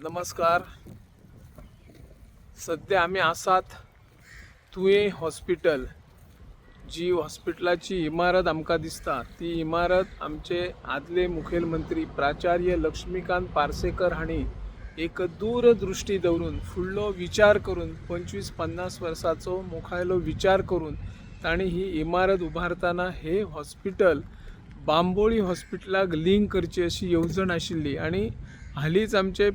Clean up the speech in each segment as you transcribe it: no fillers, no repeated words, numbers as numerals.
नमस्कार. सध्या आमी आसात तुयें हॉस्पिटल. जी हॉस्पिटलाची इमारत आमकां दिसता ती इमारत आमचे आदले मुखेलमंत्री प्राचार्य लक्ष्मीकांत पार्सेकर हांणी एक दूरदृश्टी दवरून, फुडलो विचार करून, 25-50 वर्साचो मुखायलो विचार करून तांणी ही इमारत उबारतना हे हॉस्पिटल बांबोळी हॉस्पिटलाक लिंक करची अशी येवजण आशिल्ली. आनी हालींच आमचे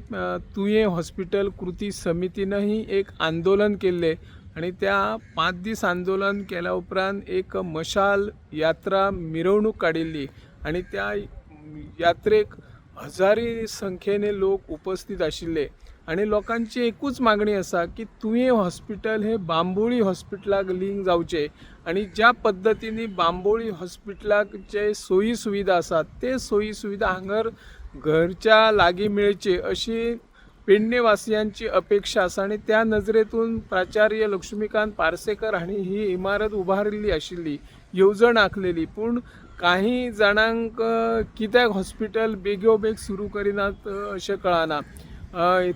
तुयें हॉस्पिटल कृती समितीनही एक आंदोलन केल्लें आनी त्या 5 दीस आंदोलन केल्या उपरांत एक मशाल यात्रा मिरवणूक काडिल्ली आनी त्या यात्रेक हजारी संख्येने लोक उपस्थित आशिल्ले. आनी लोकांची एकूच मागणी आसा की तुयें हॉस्पिटल हे बांबोळी हॉस्पिटलाक लिंक जावचें आनी ज्या पद्दतींनी बांबोळी हॉस्पिटलाक जे सोयी सुविधा आसात ते सोयी सुविधा हांगर घरच्या लागीं मेळचे अशी पेडणेवासियांची अपेक्षा आसा. आनी त्या नजरेतून प्राचार्य लक्ष्मीकांत पार्सेकर हांणी ही इमारत उबारिल्ली आशिल्ली, येवजण आंखलेली. पूण काही जाणांक कित्याक हॉस्पिटल बेगोबेग सुरू करिनात अशें कळना.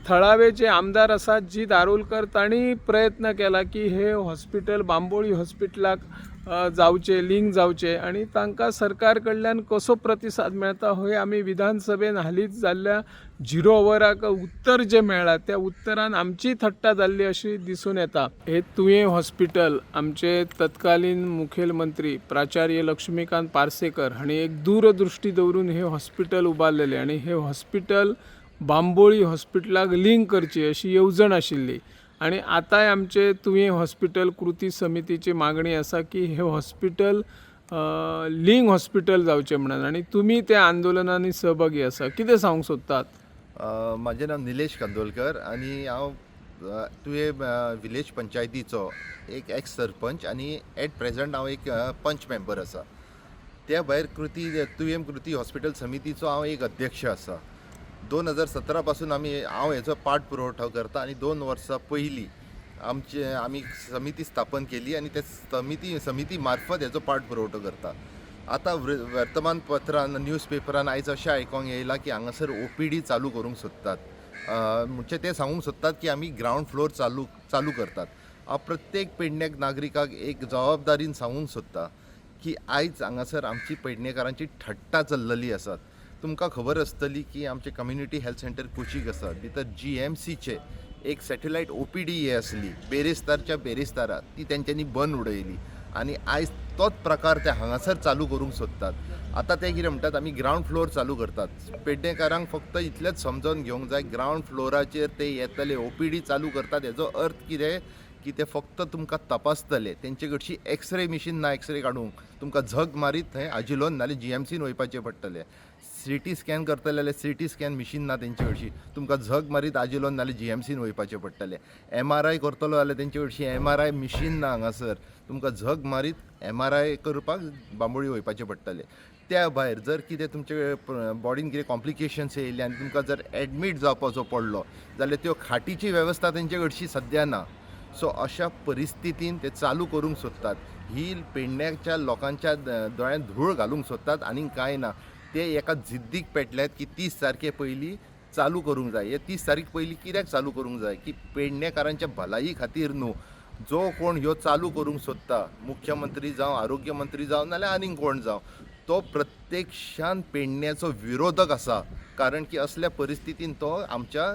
थळावे जे आमदार आसात जी दारोलकर, तांणी प्रयत्न केला की हे हॉस्पिटल बांबोळी हॉस्पिटलाक जावचें, लिंक जावचें आनी तांकां सरकार कडल्यान कसो प्रतिसाद मेळटा हे आमी विधानसभेन हालींच जाल्ल्या झिरो अवराक उत्तर जें मेळ्ळां त्या उत्तरान आमची थट्टा जाल्ली अशी दिसून येता. हे तुयें हॉस्पिटल आमचे तत्कालीन मुखेलमंत्री प्राचार्य लक्ष्मीकांत पार्सेकर हांणी एक दूरदृश्टी दवरून हे हॉस्पिटल उबारलेलें आनी हे हॉस्पिटल बांबोळी हॉस्पिटलाक लिंक करची अशी येवजण आशिल्ली. आनी आतांय आमचे तुयें हॉस्पिटल कृती समितीची मागणी आसा की हे हॉस्पिटल लिंक हॉस्पिटल जावचें म्हणून. आनी तुमी त्या आंदोलनांनी सहभागी आसा, कितें सांगूंक सोदतात? म्हाजें नांव निलेश कांदोलकर आनी हांव तुयें विलेज पंचायतीचो एक एक्स सरपंच आनी एट प्रेझंट हांव एक पंच मेंबर आसा. त्या भायर कृती तुयें कृती हॉस्पिटल समितीचो हांव एक अध्यक्ष आसा. 2017 पासून हांव हेचो पाठ पुरवठो करता आनी 2 वर्सां पयलीं आमी समिती स्थापन केली आनी ते समिती मार्फत हेचो पाठ पुरवठो करता. आतां वर्तमानपत्रान, न्यूज पेपरान आयज अशें आयकोंक येयलां की हांगासर ओपीडी चालू करूंक सोदतात. म्हणजे ते सांगूंक सोदतात की आमी ग्रावंड फ्लोर चालू चालू करतात. हांव प्रत्येक पेडण्याक नागरिकाक एक जबाबदारीन सांगूंक सोदता की आयज हांगासर आमची पेडणेकारांची थट्टा चल्लली आसात. तुमकां खबर आसतली की आमचें कम्युनिटी हेल्थ सेंटर कुशीक आसा, भितर जीएमसीचे एक सॅटेलायट ओपीडी हे आसली बेरेस्तारच्या बेरेस्तारा, ती तेंच्यांनी बंद उडयली आनी आयज तोच प्रकार ते हांगासर चालू करूंक सोदतात. आतां ते कितें म्हणटात, आमी ग्रावंड फ्लोर चालू करतात. पेडणेकारांक फक्त इतलेंच समजून घेवंक जाय, ग्रावंड फ्लोराचेर ते येतले, ओपीडी चालू करतात हेजो अर्थ कितें की ते फक्त तुमकां तपासतले. तेंचे कडची एक्सरे मिशीन ना एक्सरे काडूंक. तुमकां झक मारीत थंय आजिलोन नाल्यार जीएमसीन वयपाचें पडटलें. सीटी स्कॅन करतले जाल्यार सीटी स्कॅन मिशीन ना तेंचे कडशी. तुमकां झक मारीत आजिलोन नाल्यार जीएमसीन वयपाचें पडटलें. एमआरआय करतलो जाल्यार तेंचे कडशी एमआरआय मिशीन ना हांगासर. तुमकां झक मारीत एमआरआय करपाक बांबोळी वयपाचें पडटलें. त्या भायर जर कितें तुमचे बॉडीन कितें कॉम्प्लिकेशन्स येयले आनी तुमकां जर एडमीट जावपाचो पडलो जाल्यार त्यो खाटीची वेवस्था तेंचे कडशी सद्या ना. सो अशा परिस्थितीन ते चालू करूंक सोदतात. ही पेडण्याच्या लोकांच्या दोळ्यांत धूळ घालूंक सोदतात, आनीक कांय ना. ते एका जिद्दीक पेटल्यात की 30 तारखे पयलीं चालू करूंक जाय. हे 30 तारीख पयलीं कित्याक चालू करूंक जाय? की पेडणेकारांच्या भलायी खातीर न्हू. जो कोण ह्यो चालू करूंक सोदता, मुख्यमंत्री जावं, आरोग्य मंत्री जावं, नाल्यार आनीक कोण जावं, तो प्रत्यक्षान पेडण्याचो विरोधक आसा, कारण की असल्या परिस्थितीन तो आमच्या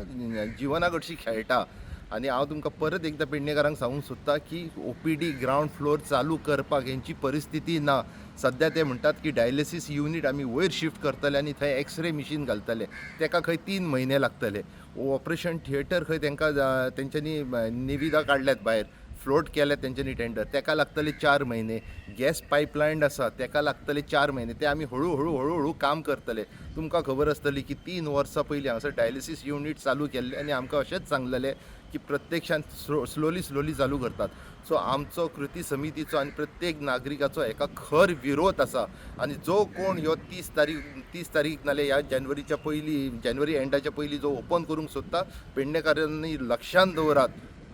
जिवना कडशी खेळटा. आनी हांव तुमकां परत एकदां पेडणेकारांक सांगूंक सोदता की ओपीडी ग्रावंड फ्लोर चालू करपाक हेंची परिस्थिती ना सद्या. ते म्हणटात की डायलिसीस युनीट आमी वयर शिफ्ट करतले आनी थंय एक्सरे मिशीन घालतले. तेका खंय 3 म्हयने लागतले. ऑपरेशन थिएटर खंय तेंकां तेंच्यांनी निविदा काडल्यात, भायर फ्लोट केल्यात तेंच्यांनी टेंडर, तेका लागतले 4 म्हयने. गॅस पायपलायन आसा, तेका लागतले 4 म्हयने. ते आमी हळू हळू हळू हळू काम करतले. तुमकां खबर आसतली की 3 वर्सां पयलीं हांगासर डायलिसीस युनीट चालू केल्लें आनी आमकां अशेंच सांगलेलें की प्रत्यक्षान स्लोली स्लोली चालू करतात. सो आमचो कृती समितीचो आनी प्रत्येक नागरिकाचो हेका खर विरोध आसा. आनी जो कोण ह्यो 30 तारीख, 30 तारीख नाल्यार ह्या जानेवारीच्या पयलीं, जानेवारी एंडाच्या पयलीं जो ओपन करूंक सोदता, पेडणेकारांनी लक्षांत दवरात,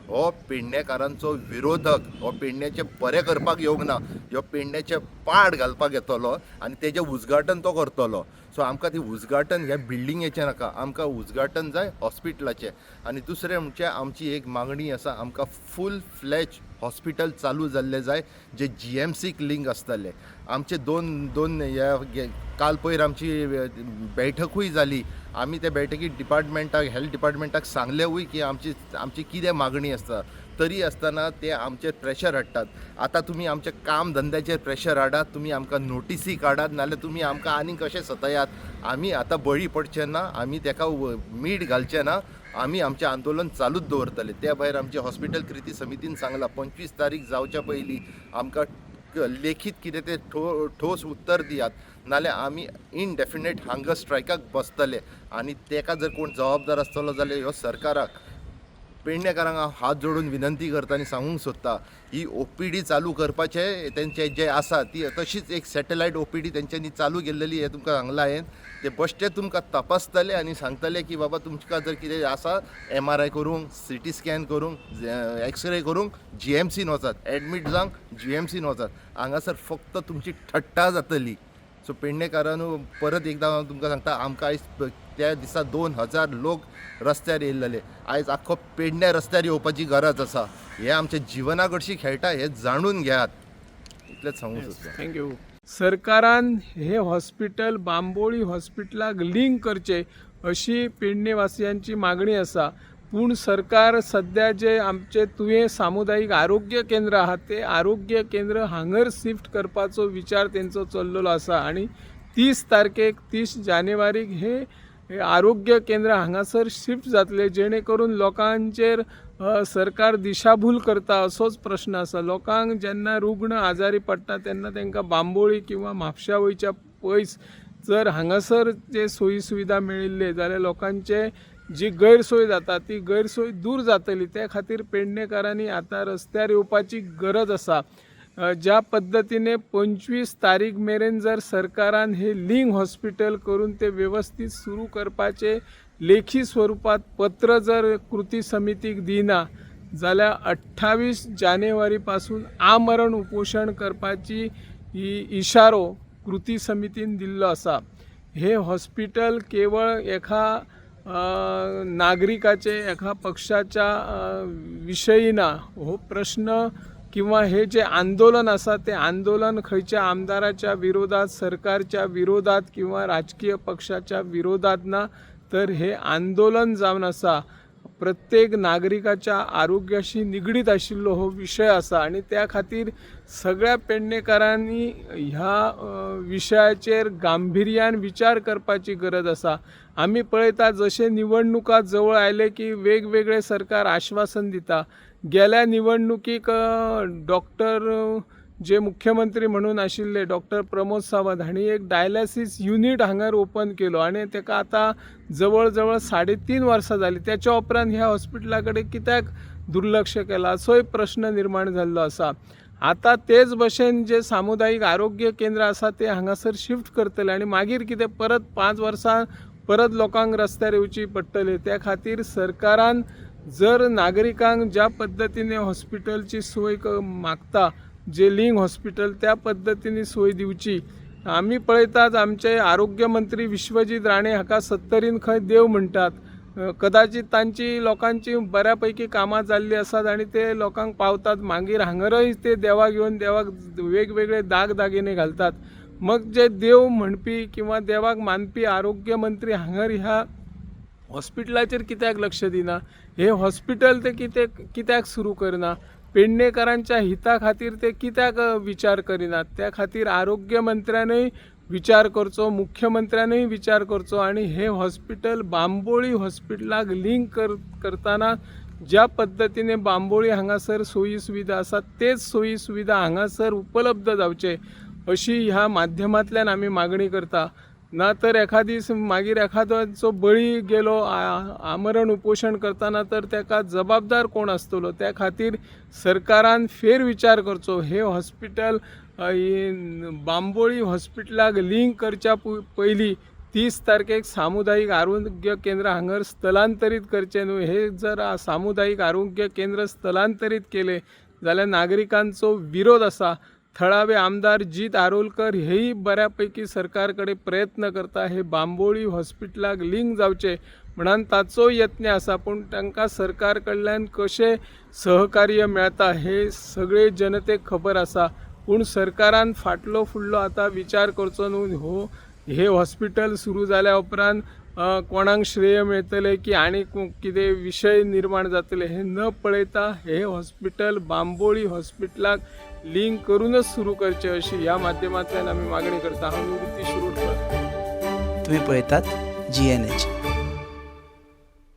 हो पेडणेकारांचो विरोधक. हो पेडण्याचें बरें करपाक येवंक ना, ह्यो पेडण्याचें पाड घालपाक येतलो आनी तेजें उद्घाटन तो करतलो. सो आमकां ती उद्घाटन ह्या बिल्डिंगेचें नाका, आमकां उद्घाटन जाय हॉस्पिटलाचें. आनी दुसरें म्हणजे आमची एक मागणी आसा, आमकां फूल फ्लॅज हॉस्पिटल चालू जाल्लें जाय जे जीएमसीक लिंक आसतलें. आमचे दोन दोन ह्या काल पयर आमची बैठकूय जाली. आमी त्या बैठकीत डिपार्टमेंटाक, हेल्थ डिपार्टमेंटाक सांगलेंवूय की आमची आमची कितें मागणी आसता. तरी आसतना ते आमचेर प्रेशर हाडटात. आतां तुमी आमच्या काम धंद्याचेर प्रेशर हाडात, तुमी आमकां नोटिसी काडात, नाल्यार तुमी आमकां आनीक कशें सतयात. आमी आतां बळी पडचे ना, आमी ताका मीठ घालचे ना, आमी आमचें आंदोलन चालूच दवरतले. त्या भायर आमचे हॉस्पिटल कृती समितीन सांगलां 25 तारीख जावच्या पयलीं आमकां लेखीत कितें तें ठोस उत्तर दियात, नाल्यार आमी इनडेफिनेट हंगर स्ट्रायकाक बसतले. आनी ताका जर कोण जबाबदार आसतलो जाल्यार ह्यो सरकाराक, पेडणेकारांक हांव हात जोडून विनंती करता आनी सांगूंक सोदता, ही ओपीडी चालू करपाचें तेंचें जें आसा ती तशीच एक सॅटेलायट ओपीडी तेंच्यांनी चालू केल्लेली हें तुमकां सांगलां हांवें. ते बश्टे तुमकां तपासतले आनी सांगतले की बाबा तुमकां जर कितें आसा एमआरआय करूंक, सीटी स्कॅन करूंक, एक्सरे करूंक जीएमसीन वचात, एडमीट जावंक जीएमसीन वचात. हांगासर फक्त तुमची थट्टा जातली. सो पेडणेकारांनो, परत एकदां हांव तुमकां सांगता, आमकां आयज त्या दिसा 2000 लोक रस्त्यार येयल्ले, आयज आख्खो पेडण्या रस्त्यार येवपाची गरज आसा. हे आमच्या जिवना कडशी खेळटा हें जाणून घेयात, इतलेंच सांगूंक सोदता. Thank you. सरकारान हे हॉस्पिटल बांबोळी हॉस्पिटलाक लिंक करचें अशी पेडणेवासियांची मागणी आसा. पूण सरकार सद्या जे आमचे तुयें सामुदायीक आरोग्य केंद्र आहा ते आरोग्य केंद्र हांगर शिफ्ट करपाचो विचार तेंचो चल्लेलो आसा आनी 30 तारखेक 30 जानेवारीक हे हे आरोग्य केंद्र हांगासर शिफ्ट जातले, जेणे करून लोकांचेर सरकार दिशाभूल करता असोच प्रश्न आसा. लोकांक जेन्ना रुग्ण आजारी पडटा तेन्ना तांकां बांबोळी किंवा म्हापशा वयच्या पयस जर हांगासर जे सोयी सुविधा मेळिल्ले जाल्यार लोकांचे जी गैरसोय जाता ती गैरसोय दूर जातली. त्या खातीर पेडणेकारांनी आतां रस्त्यार येवपाची गरज आसा. ज्या पद्दतीने 25 तारीख मेरेन जर सरकारान हे लिंक हॉस्पिटल करून ते वेवस्थीत सुरू करपाचे लेखी स्वरुपात पत्र जर कृती समितीक दिना जाल्यार 28 जानेवारी पासून आमरण उपोशण करपाची ही इशारो कृती समितीन दिल्लो आसा. हे हॉस्पिटल केवळ एका नागरिकाचे, एका पक्षाच्या विशयी ना हो प्रश्न, किंवा हे जे आंदोलन आसा ते आंदोलन खंयच्या आमदाराच्या विरोधात, सरकारच्या विरोधात किंवा राजकीय पक्षाच्या विरोधात ना, तर हे आंदोलन जावन आसा प्रत्येक नागरिकाच्या आरोग्याशी निगडीत आशिल्लो हो विशय आसा. आनी त्या खातीर सगळ्या पेडणेकारांनी ह्या विशयाचेर गांभिर्यान विचार करपाची गरज आसा. आमी पळयता जशें निवडणुका जवळ आयले की वेगवेगळे सरकार आश्वासन दिता. गेल्या निवडणुकीक डॉक्टर जे मुख्यमंत्री म्हणून आशिल्ले डॉक्टर प्रमोद सावंत हांणी एक डायलिसीस युनीट हांगार ओपन केलो आनी ताका आतां जवळ जवळ 3.5 वर्सां जालीं. त्याच्या उपरांत ह्या हॉस्पिटला कडेन कित्याक दुर्लक्ष केलां असोय प्रश्न निर्माण जाल्लो आसा. आतां तेच भशेन जे सामुदायीक आरोग्य केंद्र आसा ते हांगासर शिफ्ट करतले आनी मागीर कितें परत 5 वर्सां परत लोकांक रस्त्यार येवची पडटली. त्या खातीर सरकारान जर नागरिकांक ज्या पद्दतीने हॉस्पिटलची सोय मागता जे लिंक हॉस्पिटल त्या पद्दतीने सोय दिवची. आमी पळयतात आमचे आरोग्य मंत्री विश्वजीत राणे हाका सत्तरीन खंय देव म्हणटात. कदाचित तांची लोकांची बऱ्या पैकी कामां जाल्लीं आसात आनी ते लोकांक पावतात. मागीर हांगरय ते देवाक येवन देवाक वेगवेगळे दाग दागिने घालतात. मग जे देव म्हणपी किंवा देवाक मानपी आरोग्य मंत्री हांगर ह्या हॉस्पिटलाचेर कित्याक लक्ष दिना? हे हॉस्पिटल ते कितें कित्याक सुरू करना? पेडणेकारांच्या हिता खातीर ते कित्याक विचार करिनात? त्या खातीर आरोग्य मंत्र्यानूय विचार करचो, मुख्यमंत्र्यानूय विचार करचो आनी हे हॉस्पिटल बांबोळी हॉस्पिटलाक लिंक करतना ज्या पद्दतीने बांबोळी हांगासर सोयी सुविधा आसात तेच सोयी सुविधा हांगासर उपलब्ध जावचे अशी ह्या माध्यमांतल्यान आमी मागणी करता. ना तर एखाद दीस मागीर एखाद्याचो बळी गेलो आमरण उपोशण करतना तर ताका जबाबदार कोण आसतलो? त्या खातीर सरकारान फेरविचार करचो. हे हॉस्पिटल बांबोळी हॉस्पिटलाक लिंक करच्या पयलीं 30 तारखेक सामुदायीक आरोग्य केंद्र हांगर स्थलांतरीत करचें न्हू. हे जर सामुदायीक आरोग्य केंद्र स्थलांतरीत केलें जाल्यार नागरिकांचो विरोध आसा. थळावे आमदार जीत आरोलकर हेय बऱ्या पैकी सरकार कडेन प्रयत्न करता हे बांबोळी हॉस्पिटलाक लिंक जावचें म्हणून ताचो यत्न आसा. पूण तांकां सरकार कडल्यान कशें सहकार्य मेळता हे सगळे जनतेक खबर आसा. पूण सरकारान फाटलो फुडलो आतां विचार करचो न्हू. हो हे हॉस्पिटल सुरू जाल्या उपरांत कोणाक श्रेय मेळटलें की आनी कितें विशय निर्माण जातले हे न पळयता हे हॉस्पिटल बांबोळी हॉस्पिटलाक लिंक करूनच सुरू करचें अशी ह्या माध्यमांतल्यान आमी मागणी करता. हांव निवृत्ती शिरोडकर. तुम्ही पळयतात जीएनएच.